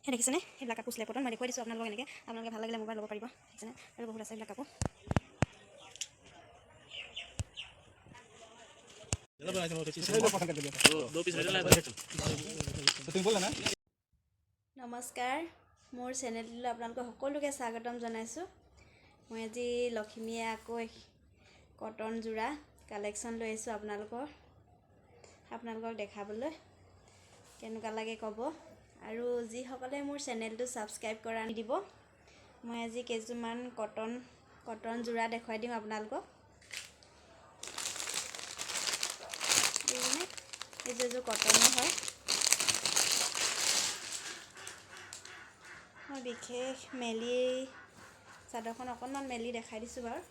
সেই দেখিছেনে সেইবিলাক কাপোৰ স্লেপ কটন। মই দেখুৱাই দিছোঁ আপোনালোকক এনেকৈ, আপোনালোকে ভাল লাগিলে মোবাইল ল'ব পাৰিব। দেখিছেনে, আৰু বহুত আছে এইবিলাক কাপোৰ। নমস্কাৰ, মোৰ চেনেলটোলৈ আপোনালোকক সকলোকে স্বাগতম জনাইছোঁ। মই আজি লখিমীয়ে আকৌ কটন যোৰা কালেকশ্যন লৈ আহিছোঁ আপোনালোকক দেখাবলৈ। কেনেকুৱা লাগে ক'ব, আৰু যিসকলে মোৰ চেনেলটো ছাবস্ক্ৰাইব কৰা নিদিব। মই আজি কেইযোৰমান কটন কটন যোৰা দেখুৱাই দিম আপোনালোকক। এইযোৰ কটনৰ হয়। মই বিশেষ মেলি চাদৰখন অকণমান মেলি দেখাই দিছোঁ বাৰু।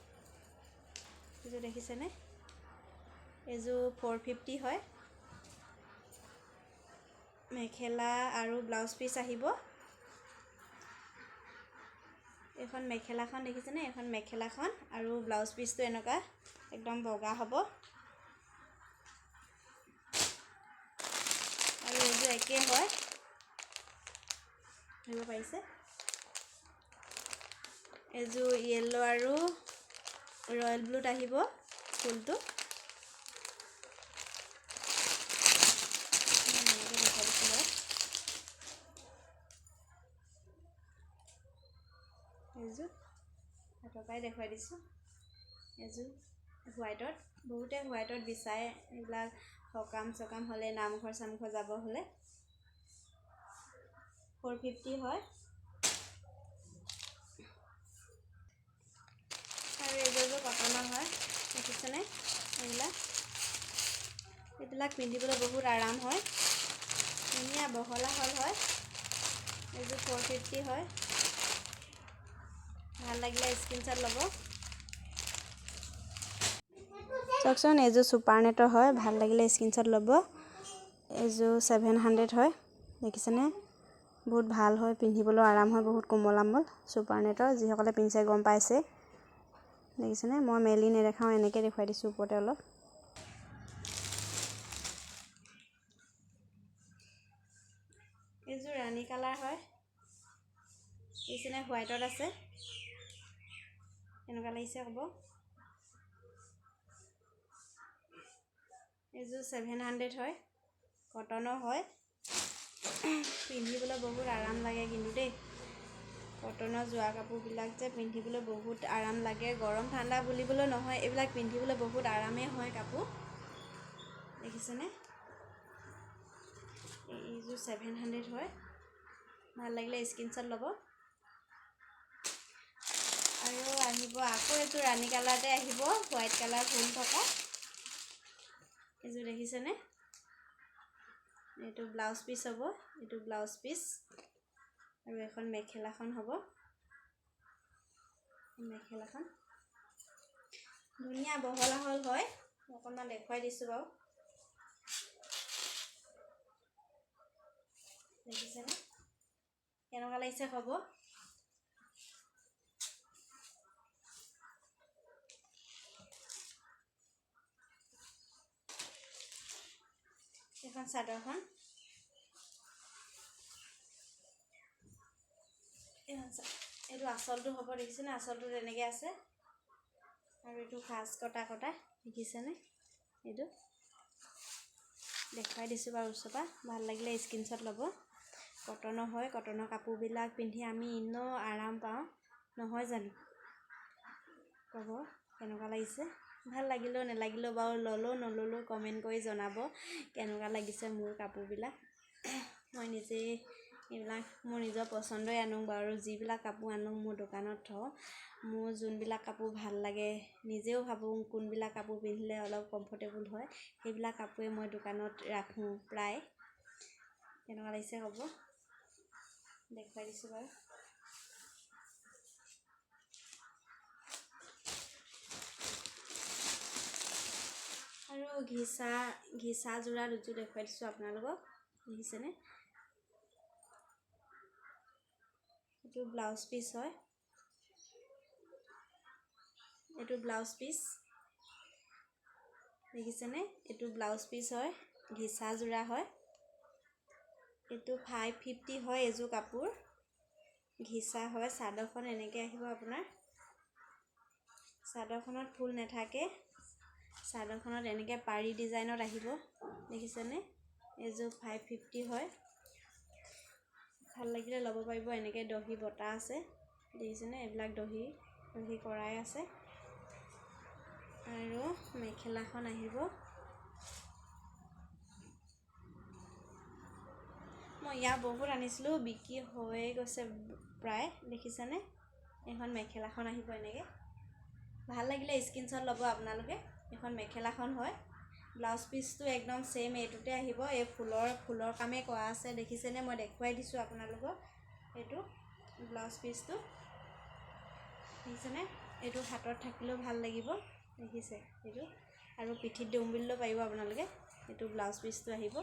এইযোৰ দেখিছেনে? এইযোৰ 450 হয়। মেখেলা আৰু ব্লাউজ পিচ আহিব। এইখন মেখেলাখন দেখিছেনে? এইখন মেখেলাখন আৰু ব্লাউজ পিচটো এনেকুৱা একদম বগা হ'ব। আৰু এইযোৰ একে হয়, ধৰিব পাৰিছে? এইযোৰ য়েল্ল' আৰু ৰয়েল ব্লুত আহিব ফুলটো। এনেকৈ দেখাই দিছোঁ বাৰু। এইযোৰ হাতৰ পৰাই দেখুৱাই দিছোঁ। এইযোৰ হোৱাইটত, বহুতে হোৱাইটত বিচাৰে এইবিলাক সকাম চকাম হ'লে, নামঘৰ চামঘৰ যাব হ'লে। 450 হয়। আৰু এইযোৰ কটনৰ হয়, দেখিছেনে? এইবিলাক এইবিলাক পিন্ধিবলৈ বহুত আৰাম হয়, ধুনীয়া বহল আহল হয়। এইযোৰ 450 হয়। ভাল লাগিলে স্ক্ৰীনশ্বট ল'ব। চাওকচোন, এইযোৰ ছুপাৰ নেটৰ হয়, ভাল লাগিলে স্ক্ৰীনশ্বট ল'ব। এইযোৰ 700 হয়, দেখিছেনে? বহুত ভাল হয়, পিন্ধিবলৈ আৰাম হয়, বহুত কোমল আমল ছুপাৰ নেটৰ। যিসকলে পিন্ধিছে গম পাইছে। দেখিছেনে? মই মেলি নেদেখাওঁ, এনেকৈ দেখুৱাই দিছোঁ ওপৰতে অলপ। এইযোৰ ৰাণী কালাৰ হয়, দেখিছেনে? হোৱাইটত আছে। কেনেকুৱা লাগিছে ক'ব। এইযোৰ 700 হয়, কটনৰ হয়, পিন্ধিবলৈ বহুত আৰাম লাগে কিন্তু দেই। কটনৰ যোৱা কাপোৰবিলাক যে পিন্ধিবলৈ বহুত আৰাম লাগে, গৰম ঠাণ্ডা বুলিবলৈ নহয়, এইবিলাক পিন্ধিবলৈ বহুত আৰামেই হয় কাপোৰ। দেখিছেনে? এইযোৰ 700 হয়। ভাল লাগিলে স্ক্ৰীনশ্বট ল'ব। আৰু আহিব আকৌ এইযোৰ ৰাণী কালাৰতে আহিব, হোৱাইট কালাৰ ফুল থকা। এইযোৰ দেখিছেনে? এইটো ব্লাউজ পিচ হ'ব, এইটো ব্লাউজ পিচ আৰু এখন মেখেলাখন হ'ব। মেখেলাখন ধুনীয়া বহল আহল হয়, অকণমান দেখুৱাই দিছোঁ বাৰু। দেখিছেনে? কেনেকুৱা লাগিছে ক'ব। এখন চাদৰখন, এইটো আচলটো হ'ব, দেখিছেনে? আচলটো তেনেকৈ আছে। আৰু এইটো সাজ কটা কটা, দেখিছেনে? এইটো দেখুৱাই দিছোঁ বাৰু ওচৰৰ পৰা। ভাল লাগিলে স্ক্ৰীনশ্বট ল'ব। কটনৰ হয়, কটনৰ কাপোৰবিলাক পিন্ধি আমি এনেও আৰাম পাওঁ, নহয় জানো? ক'ব কেনেকুৱা লাগিছে। ভাল লাগিলেও নেলাগিলেও বাৰু, ল'লেও নল'লেও কমেণ্ট কৰি জনাব কেনেকুৱা লাগিছে মোৰ কাপোৰবিলাক। মই নিজেই এইবিলাক মোৰ নিজৰ পচন্দই আনো বাৰু। যিবিলাক কাপোৰ আনো মোৰ দোকানত থওঁ। মোৰ যোনবিলাক কাপোৰ ভাল লাগে, নিজেও ভাবোঁ কোনবিলাক কাপোৰ পিন্ধিলে অলপ কমফৰ্টেবল হয়, সেইবিলাক কাপোৰে মই দোকানত ৰাখোঁ প্ৰায়। কেনেকুৱা লাগিছে ক'ব, দেখুৱাই দিছোঁ বাৰু। আৰু ঘিচা ঘিচা যোৰা দুযোৰ দেখুৱাই দিছোঁ আপোনালোকক, দেখিছেনে? এইটো ব্লাউজ পিচ হয়, এইটো ব্লাউজ পিচ, দেখিছেনে? এইটো ব্লাউজ পিচ হয়, ঘিচা যোৰা হয়। এইটো 550 হয় এইযোৰ কাপোৰ। ঘিচা হয়। চাদৰখন এনেকৈ আহিব আপোনাৰ। চাদৰখনত ফুল নাথাকে। চাদৰখনত এনেকৈ পাৰি ডিজাইনত আহিব, দেখিছেনে? এইযোৰ 550 হয়। ভাল লাগিলে ল'ব পাৰিব। এনেকৈ দহি বটা আছে, দেখিছেনে? এইবিলাক দহি দহি কৰাই আছে। আৰু মেখেলাখন আহিব। মই ইয়াৰ বহুত আনিছিলোঁ, বিক্ৰী হৈয়ে গৈছে প্ৰায়, দেখিছেনে? এইখন মেখেলাখন আহিব এনেকৈ। ভাল লাগিলে স্ক্ৰীনশ্বট ল'ব আপোনালোকে। এইখন মেখেলাখন হয়। ব্লাউজ পিচটো একদম ছেইম এইটোতে আহিব। এই ফুলৰ ফুলৰ কামেই কৰা আছে, দেখিছেনে? মই দেখুৱাই দিছোঁ আপোনালোকক। এইটো ব্লাউজ পিচটো দেখিছেনে? এইটো হাতত থাকিলেও ভাল লাগিব, দেখিছে এইটো? আৰু পিঠিত দিওঁ বুলিলেও পাৰিব আপোনালোকে। এইটো ব্লাউজ পিচটো আহিব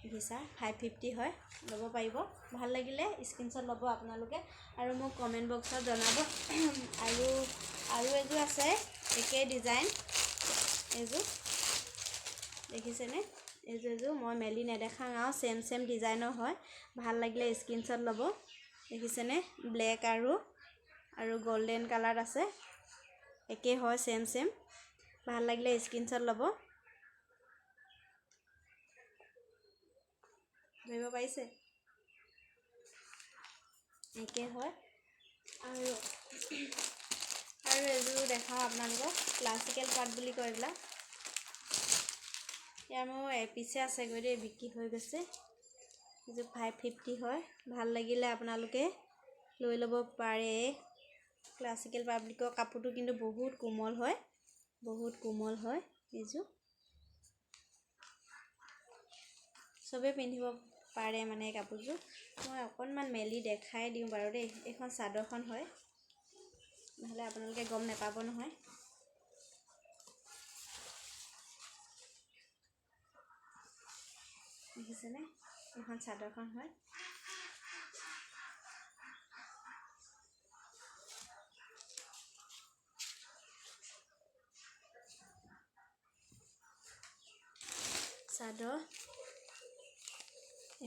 ঘিচা। 550 হয়, ল'ব পাৰিব। ভাল লাগিলে স্ক্ৰীনশ্বট ল'ব আপোনালোকে আৰু মোক কমেণ্ট বক্সত জনাব। আৰু আৰু এযোৰ আছে একেই ডিজাইন, এইযোৰ দেখিছেনে? এইযোৰ এযোৰ মই মেলি নেদেখাওঁ আৰু ছেম ছেম ডিজাইনৰ হয়। ভাল লাগিলে স্ক্ৰীনশ্বট ল'ব, দেখিছেনে? ব্লেক আৰু আৰু গল্ডেন কালাৰ আছে, একেই হয় ছেম ছেম। ভাল লাগিলে স্ক্ৰীনশ্বট ল'ব। ধৰিব পাৰিছে? একে হয়। আৰু আৰু এযোৰ দেখাওঁ আপোনালোকক, ক্লাছিকেল পাট বুলি কয় এইবিলাক। ইয়াৰ মোৰ এপিচে আছেগৈ দেই, বিক্ৰী হৈ গৈছে। এইযোৰ 550 হয়। ভাল লাগিলে আপোনালোকে লৈ ল'ব পাৰে। ক্লাছিকেল পাব্লিকৰ কাপোৰটো কিন্তু বহুত কোমল হয়, বহুত কোমল হয়। এইযোৰ চবেই পিন্ধিব পাৰে মানে এই কাপোৰযোৰ। মই অকণমান মেলি দেখাই দিওঁ বাৰু দেই। এইখন চাদৰখন হয়, নহ'লে আপোনালোকে গম নাপাব নহয়। দেখিছেনে? এইখন চাদৰখন হয়। চাদৰ,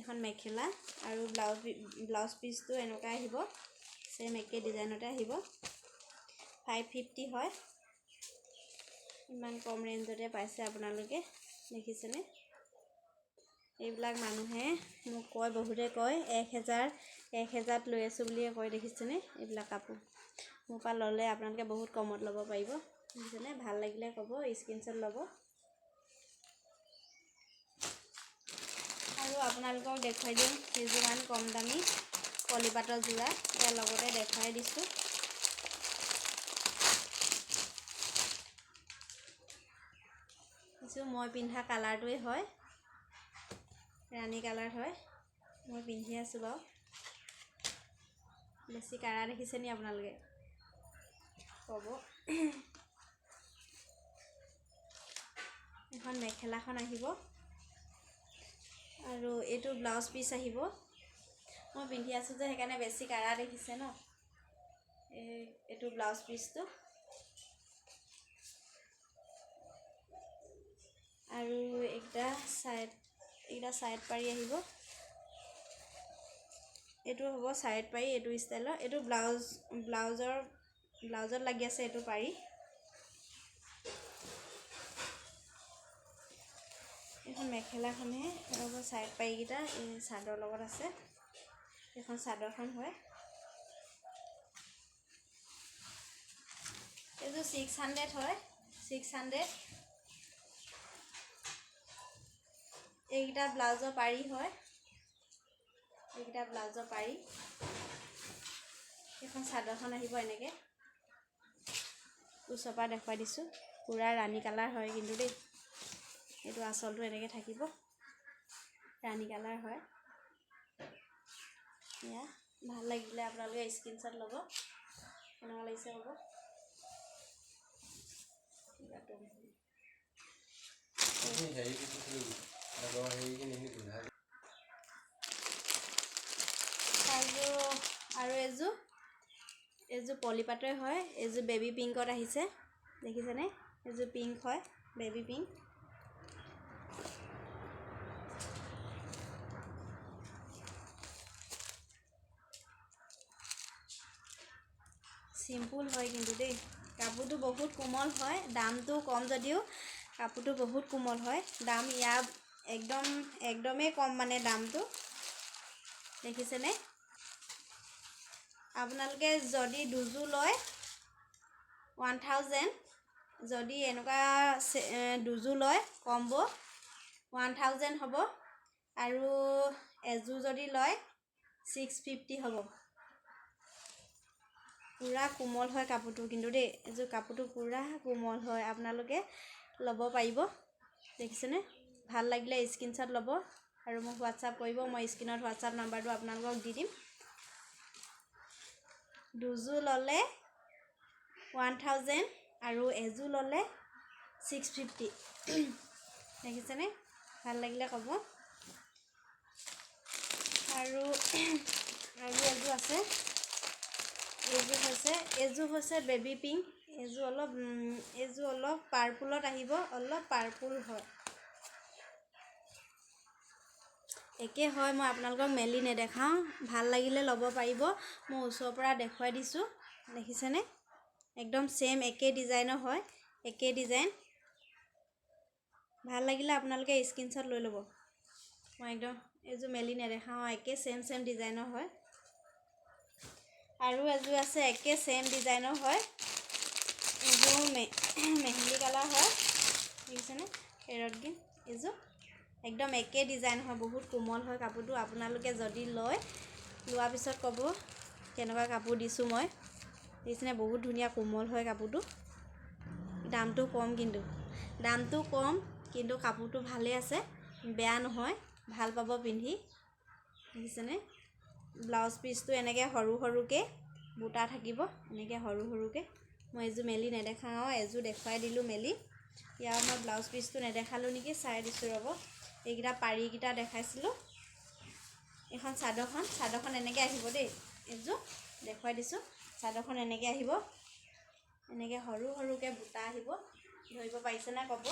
এখন মেখেলা আৰু ব্লাউজ পিচটো এনেকুৱা আহিব, ছেইম একে ডিজাইনতে আহিব। 550 হয়। ইমান কম ৰেঞ্জতে পাইছে আপোনালোকে, দেখিছেনে? এইবিলাক মানুহে মোক কয়, বহুতে কয় 1000 1000ত লৈ আছোঁ বুলিয়ে কয়, দেখিছেনে? এইবিলাক কাপোৰ মোৰ পৰা ল'লে আপোনালোকে বহুত কমত ল'ব পাৰিব, দেখিছেনে? ভাল লাগিলে ক'ব, স্ক্ৰীনশ্বট ল'ব। আৰু আপোনালোকক দেখুৱাই দিম কেইযোৰমান কম দামী পলিপাটৰ যোৰা, ইয়াৰ লগতে দেখুৱাই দিছোঁ। এইযোৰ মই পিন্ধা কালাৰটোৱেই হয়, ৰাণী কালাৰ হয়। মই পিন্ধি আছোঁ বাৰু। বেছি কাৰা দেখিছে নি আপোনালোকে ক'ব। এখন মেখেলাখন আহিব আৰু এইটো ব্লাউজ পিচ আহিব। মই পিন্ধি আছোঁ যে সেইকাৰণে বেছি কাৰা দেখিছে ন। এই এইটো ব্লাউজ পিচটো। আৰু এইকেইটা চাইড, এইকেইটা চাইড পাৰি আহিব। এইটো হ'ব চাইড পাৰি, এইটো ষ্টাইলৰ। এইটো ব্লাউজত লাগি আছে এইটো পাৰি। এইখন মেখেলাখনহে হ'ব চাইড পাৰিকেইটা, এই চাদৰ লগত আছে। এইখন চাদৰখন হয়। এইযোৰ 600 হয়, 600। এইকেইটা ব্লাউজৰ পাৰি হয়, এইকেইটা ব্লাউজৰ পাৰি। এইখন চাদৰখন আহিব এনেকৈ। ওচৰৰ পৰা দেখুৱাই দিছোঁ, পূৰা ৰাণী কালাৰ হয় কিন্তু দেই। এইটো আঁচলটো এনেকৈ থাকিব, ৰাণী কালাৰ হয়। এয়া ভাল লাগিলে আপোনালোকে স্ক্ৰীনশ্বট ল'ব। কেনেকুৱা লাগিছে ক'ব। আৰু এযোৰ এইযোৰ পলিপাটৰে হয়। এইযোৰ বেবী পিংকত আহিছে, দেখিছেনে? এইযোৰ পিংক হয়, বেবী পিংক। চিম্পুল হয় কিন্তু দেই, কাপোৰটো বহুত কোমল হয়। দামটো কম যদিও কাপোৰটো বহুত কোমল হয়। দাম ইয়াৰ একদমেই কম, মানে দামটো দেখিছেনে? আপোনালোকে যদি দুযোৰ লয় 1000, যদি এনেকুৱা দুযোৰ লয় কম্ব 1000 হ'ব, আৰু এযোৰ যদি লয় 650 হ'ব। পূৰা কোমল হয় কাপোৰটো কিন্তু দেই, এযোৰ কাপোৰটো পূৰা কোমল হয়, আপোনালোকে ল'ব পাৰিব। দেখিছেনে? ভাল লাগিলে স্ক্ৰীনশ্বট ল'ব আৰু মোক হোৱাটছআপ কৰিব। মই স্ক্ৰীণত হোৱাটছআপ নাম্বাৰটো আপোনালোকক দি দিম। দুযোৰ ল'লে 1000 আৰু এযোৰ ল'লে 650। দেখিছেনে? ভাল লাগিলে ক'ব। আৰু আৰু এযোৰ আছে, এইযোৰ হৈছে বেবী পিংক। এইযোৰ অলপ পাৰ্পুলত আহিব, অলপ পাৰ্পুল হয়। একে হয়, মই আপোনালোকক মেলি নেদেখাওঁ। ভাল লাগিলে ল'ব পাৰিব। মই ওচৰৰ পৰা দেখুৱাই দিছোঁ, দেখিছেনে? একদম ছেইম একে ডিজাইনৰ হয়, একে ডিজাইন। ভাল লাগিলে আপোনালোকে স্ক্ৰীনশ্বট লৈ ল'ব। মই একদম এইযোৰ মেলি নেদেখাওঁ, একে ছেইম ছেইম ডিজাইনৰ হয়। আৰু এযোৰ আছে, একে ছেইম ডিজাইনৰ হয়। এইযোৰ মেহেন্দি কালাৰ হয়, দেখিছেনে? Parrot green. এইযোৰ একদম একে ডিজাইন হয়, বহুত কোমল হয় কাপোৰটো। আপোনালোকে যদি লয়, লোৱাৰ পিছত ক'ব কেনেকুৱা কাপোৰ দিছোঁ মই। দেখিছেনে? বহুত ধুনীয়া কোমল হয় কাপোৰটো। দামটো কম কিন্তু, দামটো কম কিন্তু কাপোৰটো ভালেই আছে, বেয়া নহয়, ভাল পাব পিন্ধি। দেখিছেনে? ব্লাউজ পিচটো এনেকৈ সৰু সৰুকৈ বুটা থাকিব, এনেকৈ সৰু সৰুকৈ। মই এযোৰ মেলি নেদেখাওঁ, এযোৰ দেখুৱাই দিলোঁ মেলি। ইয়াৰ মই ব্লাউজ পিচটো নেদেখালোঁ নেকি, চাই দিছোঁ ৰ'ব। এইকেইটা পাৰিকেইটা দেখাইছিলোঁ। এইখন চাদৰখন, চাদৰখন এনেকৈ আহিব দেই। এইযোৰ দেখুৱাই দিছোঁ, চাদৰখন এনেকৈ আহিব, এনেকৈ সৰু সৰুকৈ বুটা আহিব। ধৰিব পাৰিছেনে ক'ব।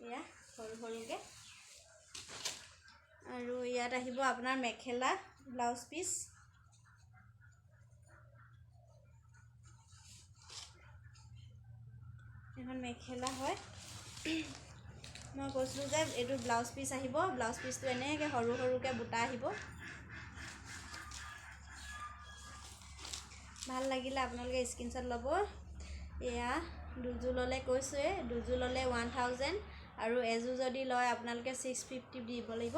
এয়া সৰু সৰুকৈ। আৰু ইয়াত আহিব আপোনাৰ মেখেলা, ব্লাউজ পিচ। এখন মেখেলা হয়। মই কৈছিলোঁ যে এইটো ব্লাউজ পিচ আহিব, ব্লাউজ পিচটো এনেকৈ সৰু সৰুকৈ বুটা আহিব। ভাল লাগিলে আপোনালোকে স্ক্ৰীনশ্বট ল'ব। এয়া দুযোৰ ল'লে কৈছোঁৱে, দুযোৰ ল'লে 1000 আৰু এযোৰ যদি লয় আপোনালোকে 650 দিব লাগিব।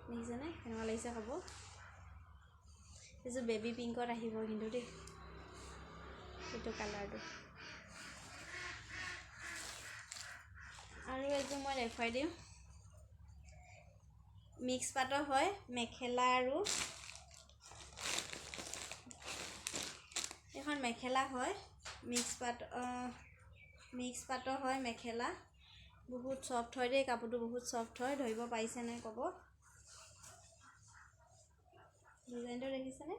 দেখিছেনে? কেনেকুৱা লাগিছে ক'ব। এইযোৰ বেবী পিংকত আহিব কিন্তু দেই, এইটো কালাৰটো। আৰু এযোৰ মই দেখুৱাই দিওঁ, মিক্স পাটৰ হয় মেখেলা। আৰু এইখন মেখেলা হয়, মিক্স পাটৰ হয় মেখেলা। বহুত চফ্ট হয় দেই কাপোৰটো, বহুত চফ্ট হয়। ধৰিব পাৰিছেনে ক'ব। ডিজাইনটো দেখিছেনে?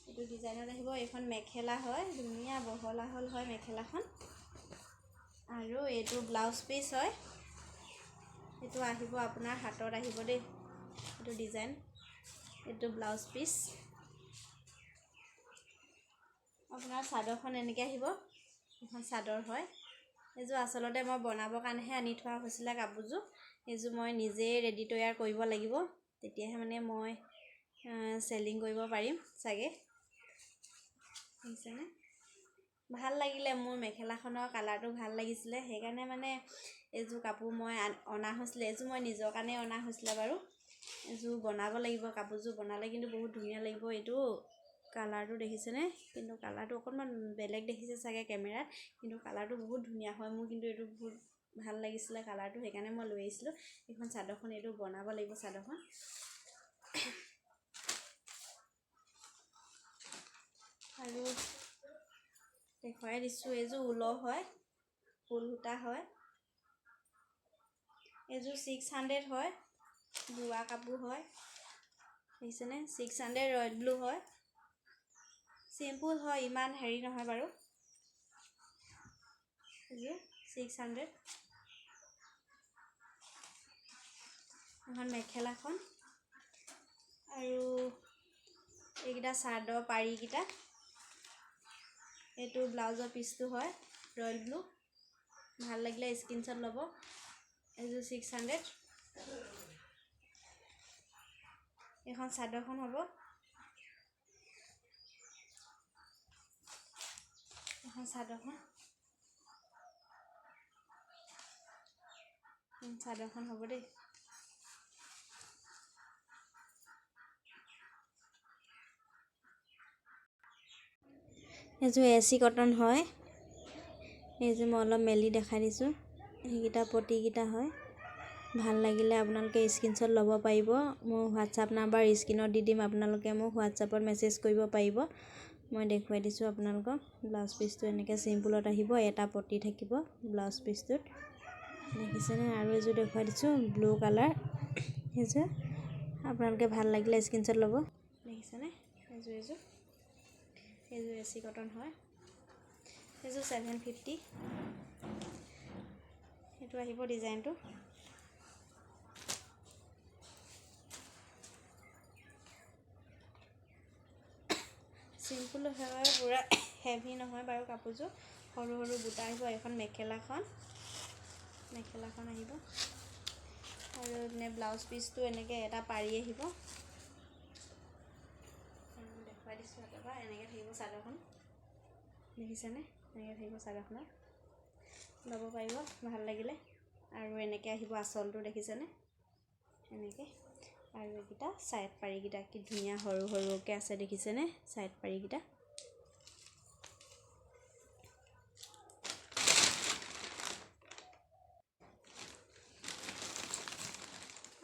এইটো ডিজাইনত আহিব। এইখন মেখেলা হয়, ধুনীয়া বহল আহল হয় মেখেলাখন। আৰু এইটো ব্লাউজ পিচ হয়, এইটো আহিব আপোনাৰ হাতত আহিব দেই। এইটো ডিজাইন, এইটো ব্লাউজ পিচ। আপোনাৰ চাদৰখন এনেকৈ আহিব, এখন চাদৰ হয়। এইযোৰ আচলতে মই বনাবৰ কাৰণেহে আনি থোৱা হৈছিলে কাপোৰযোৰ। এইযোৰ মই নিজেই ৰেডি তৈয়াৰ কৰিব লাগিব, তেতিয়াহে মানে মই চেলিং কৰিব পাৰিম চাগে। দেখিছেনে? ভাল লাগিলে মোৰ মেখেলাখনৰ কালাৰটো ভাল লাগিছিলে, সেইকাৰণে মানে এইযোৰ কাপোৰ মই অনা হৈছিলে। এইযোৰ মই নিজৰ কাৰণেই অনা হৈছিলে বাৰু। এইযোৰ বনাব লাগিব, কাপোৰযোৰ বনালে কিন্তু বহুত ধুনীয়া লাগিব। এইটো কালাৰটো দেখিছেনে? কিন্তু কালাৰটো অকণমান বেলেগ দেখিছে চাগে কেমেৰাত, কিন্তু কালাৰটো বহুত ধুনীয়া হয়। মোৰ কিন্তু এইটো বহুত ভাল লাগিছিলে কালাৰটো, সেইকাৰণে মই লৈ আহিছিলোঁ। এইখন চাদৰখন, এইটো বনাব লাগিব চাদৰখন। আৰু দেখুৱাই দিছোঁ, এইযোৰ ঊলৰ হয়, ফুল সূতা হয়। এইযোৰ 600 হয়, বোৱা কাপোৰ হয়। দেখিছেনে? 600, ৰয়েল ব্লু হয়, চিম্পুল হয়, ইমান হেৰি নহয় বাৰু। এইযোৰ 600। এখন মেখেলাখন আৰু এইকেইটা চাদৰ পাৰিকেইটা। এইটো ব্লাউজৰ পিচটো হয় ৰয়েল ব্লু। ভাল লাগিলে স্ক্ৰীনশ্বট ল'ব। এইযোৰ 600। এইখন চাদৰখন হ'ব। এখন চাদৰখন, চাদৰখন হ'ব দেই। এইযোৰ এ চি কটন হয়। এইযোৰ মই অলপ মেলি দেখাই দিছোঁ। সেইকেইটা পতিকেইটা হয়। ভাল লাগিলে আপোনালোকে স্ক্ৰীনশ্বট ল'ব পাৰিব। মোৰ হোৱাটছআপ নাম্বাৰ স্ক্ৰীণত দি দিম, আপোনালোকে মোক হোৱাটছআপত মেছেজ কৰিব পাৰিব। মই দেখুৱাই দিছোঁ আপোনালোকক। ব্লাউজ পিচটো এনেকৈ চিম্পুলত আহিব, এটা পতি থাকিব ব্লাউজ পিচটোত, দেখিছেনে? আৰু এযোৰ দেখুৱাই দিছোঁ, ব্লু কালাৰ সেইযোৰ। আপোনালোকে ভাল লাগিলে স্ক্ৰীনশ্বট ল'ব। দেখিছেনে? এইযোৰ এ চি কটন হয়। এইযোৰ 750। সেইটো আহিব ডিজাইনটো। চিম্পুল হয়, পূৰা হেভি নহয় বাৰু কাপোৰযোৰ। সৰু সৰু বুটা আহিব। এইখন মেখেলাখন আহিব আৰু এইপিনে ব্লাউজ পিচটো এনেকৈ এটা পাৰি আহিব। দেখুৱাই দিছোঁ একেবাৰে এনেকৈ থাকিব চাদৰখন, দেখিছেনে? এনেকৈ থাকিব চাদৰখনত। ল'ব পাৰিব ভাল লাগিলে। আৰু এনেকৈ আহিব আচলটো, দেখিছেনে? এনেকৈ। আৰু এইকেইটা ছাইড পাৰিকেইটা কি ধুনীয়া সৰু সৰুকৈ আছে, দেখিছেনে? ছাইড পাৰিকেইটা।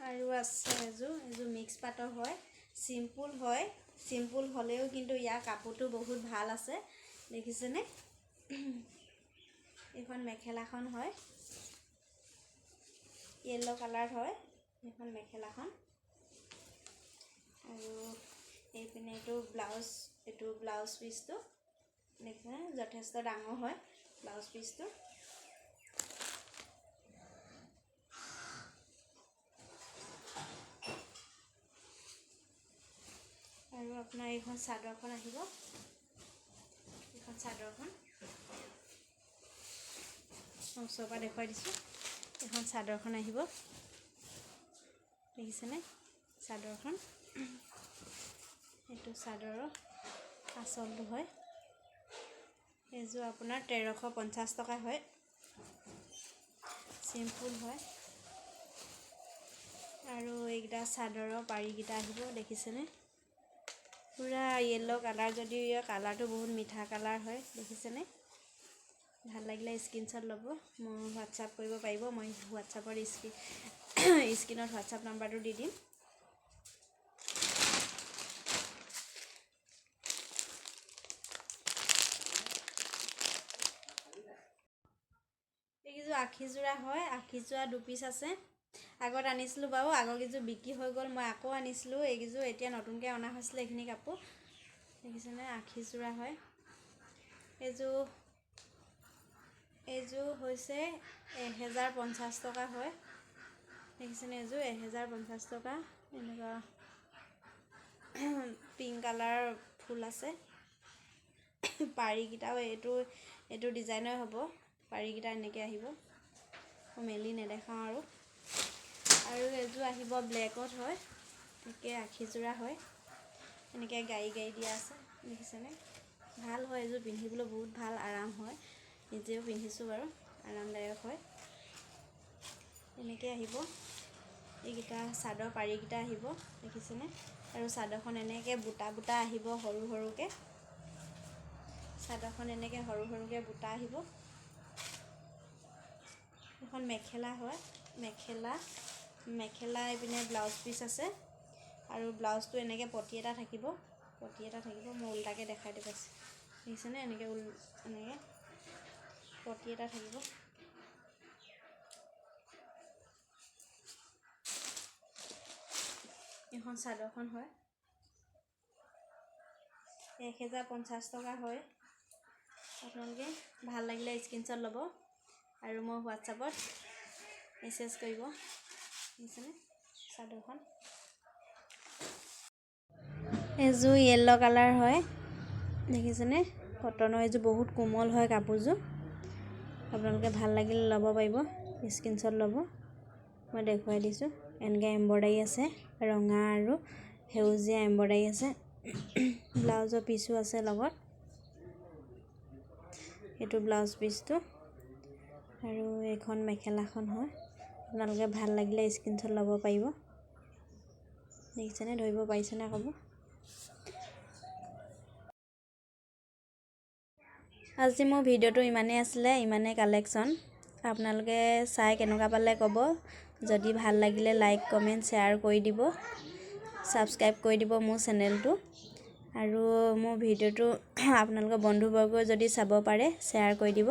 আৰু আছে এযোৰ মিক্স পাটৰ হয়, চিম্পুল হয়। চিম্পুল হ'লেও কিন্তু ইয়াৰ কাপোৰটো বহুত ভাল আছে, দেখিছেনে? এইখন মেখেলাখন হয়, য়েল্ল' কালাৰ হয় এইখন মেখেলাখন। আৰু এইপিনে এইটো ব্লাউজ, এইটো ব্লাউজ পিচটো দেখিছেনে? যথেষ্ট ডাঙৰ হয় ব্লাউজ পিচটো। আৰু আপোনাৰ এইখন চাদৰখন আহিব। এইখন চাদৰখন ওচৰৰ পৰা দেখুৱাই দিছোঁ। এইখন চাদৰখন আহিব, দেখিছেনে চাদৰখন? এইটো চাদৰৰ আচলটো হয়। এইযোৰ আপোনাৰ 1350 টকা হয়। চিম্পুল হয়। আৰু এইকেইটা চাদৰৰ পাৰিকেইটা আহিব, দেখিছেনে? পূৰা য়েল্ল' কালাৰ যদিও ইয়াৰ কালাৰটো বহুত মিঠা কালাৰ হয়, দেখিছেনে? ভাল লাগিলে স্ক্ৰীনশ্বট ল'ব, মোৰ হোৱাটছআপ কৰিব পাৰিব। মই হোৱাটছআপৰ স্ক্ৰীণত হোৱাটছআপ নাম্বাৰটো দি দিম। এইকেইযোৰ আশীযোৰা হয়। আশীযোৰা দুপিচ আছে। আগত আনিছিলোঁ বাৰু, আগৰ কেইযোৰ বিক্ৰী হৈ গ'ল। মই আকৌ আনিছিলোঁ এইকেইযোৰ, এতিয়া নতুনকৈ অনা হৈছিলে এইখিনি কাপোৰ, দেখিছেনে? আশীযোৰা হয়। এইযোৰ হৈছে 1050 টকা হয়, দেখিছেনে? এইযোৰ 1050 টকা। এনেকুৱা পিংক কালাৰ ফুল আছে। পাৰিকেইটাও এইটো ডিজাইনৰ হ'ব। পাৰিকেইটা এনেকৈ আহিব, মই মেলি নেদেখাওঁ আৰু। আৰু এযোৰ আহিব ব্লেকত হয়, একে আশীযোৰা হয়। এনেকৈ গাড়ী গাড়ী দিয়া আছে, দেখিছেনে? ভাল হয় এযোৰ পিন্ধিবলৈ, বহুত ভাল আৰাম হয়। নিজেও পিন্ধিছোঁ বাৰু, আৰামদায়ক হয়। এনেকৈ আহিব এইকেইটা চাদৰ পাৰিকেইটা আহিব, দেখিছেনে? আৰু চাদৰখন এনেকৈ বুটা বুটা আহিব সৰু সৰুকৈ। চাদৰখন এনেকৈ সৰু সৰুকৈ বুটা আহিব। এখন মেখেলা হয়, মেখেলা এইপিনে ব্লাউজ পিচ আছে। আৰু ব্লাউজটো এনেকৈ পতি এটা থাকিব, পতি এটা থাকিব। মই উল্টাকৈ দেখাই দিব পাইছোঁ, দেখিছেনে? এনেকৈ এনেকৈ পতি এটা থাকিব। এখন চাদৰখন হয়, 1050 টকা হয়। আপোনালোকে ভাল লাগিলে স্ক্ৰীনশ্বট ল'ব আৰু মই হোৱাটছআপত মেছেজ কৰিব, দেখিছেনে চাদৰখন? এযোৰ য়েল্ল' কালাৰ হয়, দেখিছেনে? কটনৰ এইযোৰ বহুত কোমল হয় কাপোৰযোৰ। আপোনালোকে ভাল লাগিলে ল'ব পাৰিব, স্ক্ৰীনশ্বট ল'ব। মই দেখুৱাই দিছোঁ। এনেকৈ এম্ব্ৰইডাৰী আছে, ৰঙা আৰু সেউজীয়া এম্ব্ৰইডাৰী আছে। ব্লাউজৰ পিচো আছে লগত। এইটো ব্লাউজ পিচটো আৰু এইখন মেখেলাখন হয়। আপোনালোকে ভাল লাগিলে স্ক্ৰীনশ্বট ল'ব পাৰিব। দেখিছেনে? ধৰিব পাৰিছেনে ক'ব। আজি মোৰ ভিডিঅ'টো ইমানেই আছিলে, ইমানেই কালেকশ্যন। আপোনালোকে চাই কেনেকুৱা পালে ক'ব। যদি ভাল লাগিলে লাইক, কমেণ্ট, শ্বেয়াৰ কৰি দিব, ছাবস্ক্ৰাইব কৰি দিব মোৰ চেনেলটো। আৰু মোৰ ভিডিঅ'টো আপোনালোকৰ বন্ধুবৰ্গই যদি চাব পাৰে, শ্বেয়াৰ কৰি দিব।